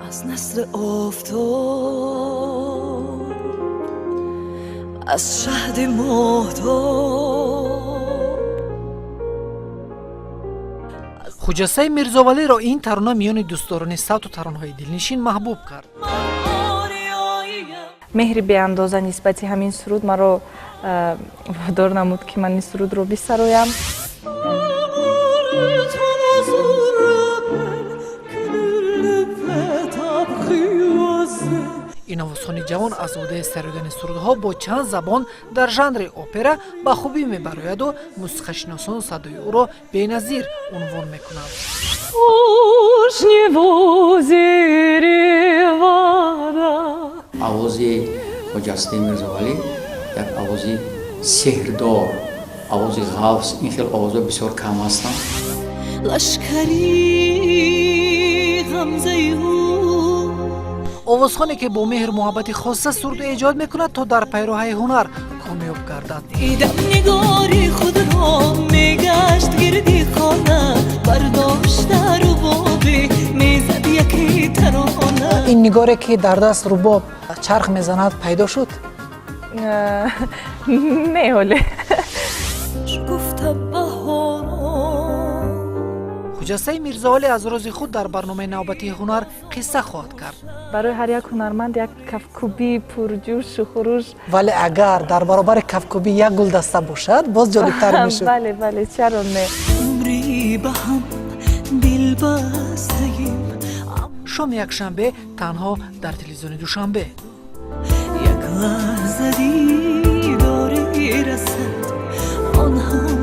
Аз насри офтоб, аз шаҳди моҳтоб. Хуҷастаи Мирзовалиро ин тарона миёни дӯстдорони савту таронаҳои дилнишин маҳбуб кард. Меҳри беандоза нисбати ҳамин суруд маро водор намуд, ки ман ин сурудро бисароям. Ин овозхони ҷавон аз уҳдаи сарудани сурудҳо бо чанд забон дар жанри опера ба хубӣ мебарояду мусиқашиносон садои ӯро беназир унвон мекунанд. Уж не в озере вода. Овози Хуҷастаи Мирзовалӣ як овози сеҳрдор, овози ғавс. Ин хел овозҳо бисёр кам ҳастанд. Лашкари ғамзаи ӯ. Овозхоне, ки бо меҳру муҳаббати хоса суруд эҷод мекунад, то дар пайроҳаи ҳунар комёб гардад. Дидам нигори худро, мегашт гирди хона, бардошта рубобе, мезад яке тарона. Ин нигоре, ки дар даст рубоб чарх мезанад, пайдо шуд? Не, ҳоле. Шукуфта баҳорон. Хуҷастаи Мирзоалӣ аз рози худ дар барномаи навбатии «Ҳунар» қисса хоҳад кард. Барои ҳар як ҳунарманд як кафкӯбии пурҷӯшу хуруш. Вале агар дар баробари кафкӯбӣ як гулдаста бошад, боз ҷолибтар мешуд. Бале, бале, чаро не? Умри ба ҳам дилбастаем. Шоми якшанбе, танҳо дар телевизиони Душанбе. Як лаҳза дидоре расад, он ҳам.